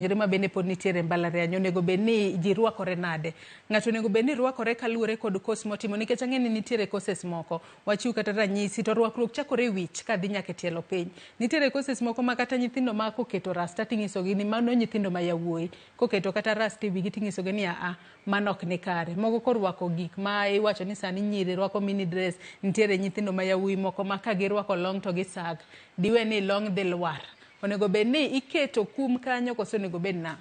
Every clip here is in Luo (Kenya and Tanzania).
Jore ma bende pod nitiere e mbalariany onego bed ni ji rwakore nade? Ng'ato onego bed ni rwakore kaluwore kod course motimo nikech ang'e ni nitiere courses moko. Wachiw kata ranyisi to rwakruok chakore e wich kadhi nyaka e tielo piny. Nitiere courses moko ma kata nyithindo ma koketo rasta ting'isogi ni mano nyithindo ma yawuoyi. Koketo kata rasta e wigi ting'isogi ni aa, mano ok ni kare. Moko korwako gik ma iwacho ni sani nyiri rwako mini dress, nitiere nyithindo ma yawuoyi moko ma ka girwako long to gisag. Diwe ni long dhi lwar. Onego bed ni iketo kum kanyo koso onego bed nang'o?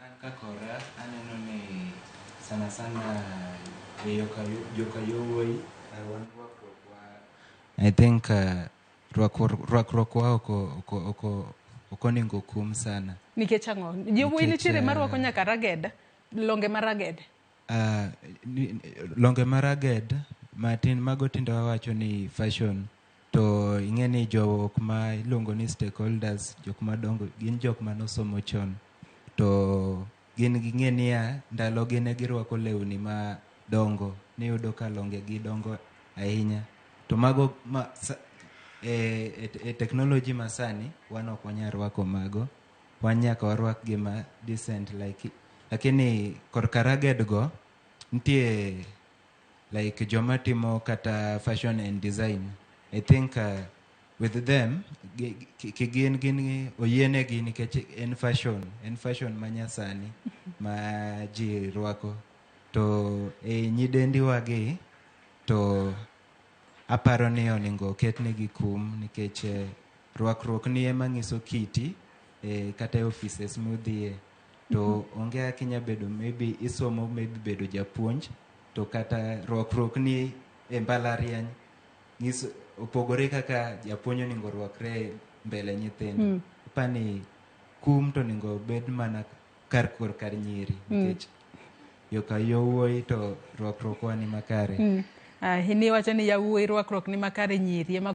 An kakora aneno ni sana sana e yoka joka yowuoyi wan rwakruok wa I think rwakruok wa ok onego kum sana. Nikech ang'o? Yowuoyi nitiere marwako nyaka ragged, longe ma ragged. Longe ma ragged matin mago tinde wawacho ni fashion to ing'e ni jok ma iluongo ni stakeholders jok madongo gin jok manosomo chon to gin ging'e niya ndalo gi ne girwako lewni madongo niyudo ka longe gi dongo ahinya to mago ma, sa, e technology masani wan ok wanyal rwako mago wan nyaka warwak gima decent like lakini korka ragged go nitie like joma timo kata fashion and design I think with them gin oyienegi nikech en fashion en fashion manyasani ma ji rwako to e nyidendiwa gi to aparo ni onego oketnegi kum nikech rwakruok ni ema nyiso kiti kata e offices mudhiye to onge kaka inya bedo maybe isomo maybe bedo japuonj to kata rwakruok ni e mbalariany nyiso opogore kaka japuonj onego orwakre mbele nyithindo. Apani kum to onego obed mana kar korka nyiri nikech yoka yowuoyi to rwakruok wa ni makare. Niwacho ni yawuoyi rwakruok ni makare nyiri ema